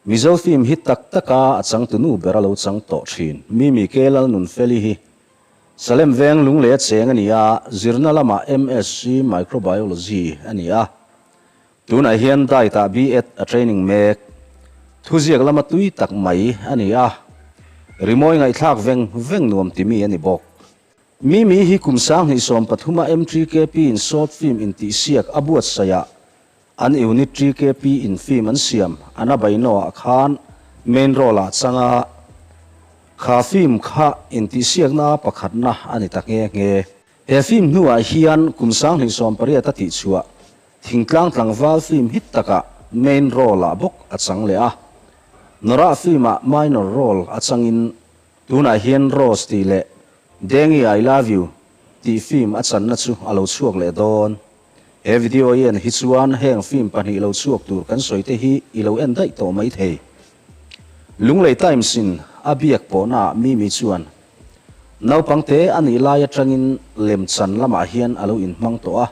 Mizo film hit tak taka a changtunu ber a lo chang tawh thin. Mimi K. Lalnunfeli hi Salem veng lunglei a cheng a ni a, zirna lamah MSc Microbiology a ni a. Tunah hian diet-ah B.Ed a training mek. Thuziak lama tui tak mai a ni a, rimawi ngaihthlak veng veng nuam timi a ni bawk. Mimi hi kum 2013 a MTKP in short film intihsiak a buatsaihah An unit TKP in film an siam an a baino ah khan main role ah chang a, kha film kha intihsiakna pakhatna a ni ta nghe nghe. He film hnuah hian kum 2018 a tihchhuah Thingtlang Tlangval film hit takah main role ah bawk a chang leh a, Norah film ah minor role a changin tunah hian Rose tih leh Dengi I love you tih film a channa chu a lo chhuak leh dawn. He video i en hi chuan heng film pahnih lo chhuak tur kan sawi te hi i lo en daih tawh mai thei. Lunglei Times in a biak pawhna ah Mimi chuan naupang te a nih lai atangin lemchan lamah hian a lo inhmang tawh a,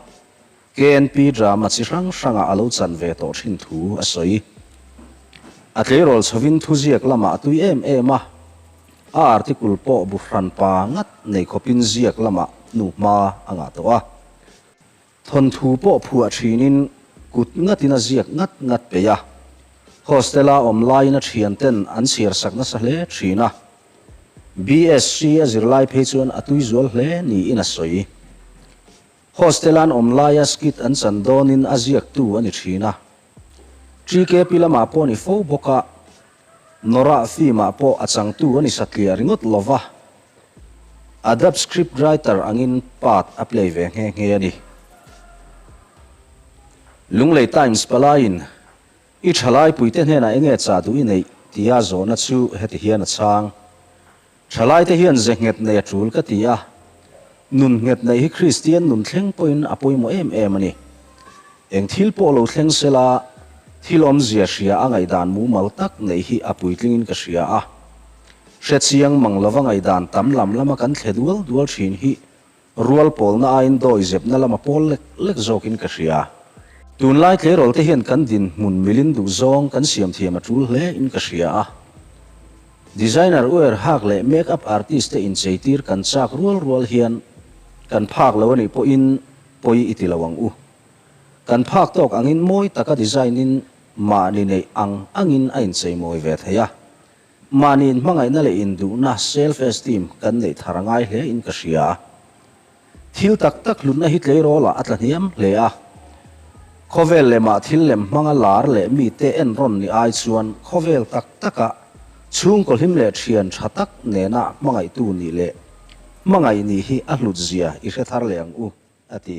KNP drama chi hrang hrangah a lo chan ve tawh thin thu a sawi. A tleirawl chhovin thuziak lamah a tui em em a, a article pawh bu hranpa ngat nei khawpin ziak lamah hnuhma a ngah tawh a. Thawnthu pawh phuah thinin kut ngatin a ziak ngat ngat peih a. Hostel-a awm laiin a thianten an chhiarsak nasa hle thin a. BSc a zirlai phei chuan a tui zual hle niin a sawi. Hostel-a an awm laia skit an chan dawnin a ziaktu a ni thin a. TKP lamah pawh a ni fo bawk a. Norah film-ah pawh a changtu a ni satliah ringawt lo va, adapt script writer angin part a play ve nghe nghe a ni. Lunglei Times palaiin, I thalai puite hnenah enge chah duh i neih? tia zawhna chu heti hian a chhang. Thalaite hian ze nghet nei a tul ka ti a, nun nghet neih hi Kristian nun thleng pawhin a pawimawh em em a ni. Eng thil pawh lo thleng sela, thil awmzia hria a ngaihdan mumal tak neih hi a puitlingin ka hria a. Hrechiang mang lova ngaihdan tam lam lama kan thle dual dual thin hi Rual pawlna aiin dawi zepna lama pawl lek lek zawkin ka hria. Tunlai tleirawl te hian kan dinhmun milin duh zawng kan siam thiam a tul hle in ka hria a. Designer wear hak leh make up artist te incheitir kan chak rual rual hian kan phak lo a nih pawhin pawi i ti lo ang u. Kan phak tawk angin mawi taka design in mahni neih ang angin a inchei mawi ve thei a. Mahni inhmangaihna leh induhna, self-esteem, kan neih thar a ngai hle in ka hria. Thil tak tak hlutna hi tleirawlah a tla hniam hle a. Khawvel lemah thil lem hmanga lar leh mite enrawn ni ai chuan khawvel tak taka chhungkaw hlim leh thian tha tak nena hmangaihtu nih leh hmangaih nih hi a hlutzia i hre thar leh ang u, a ti.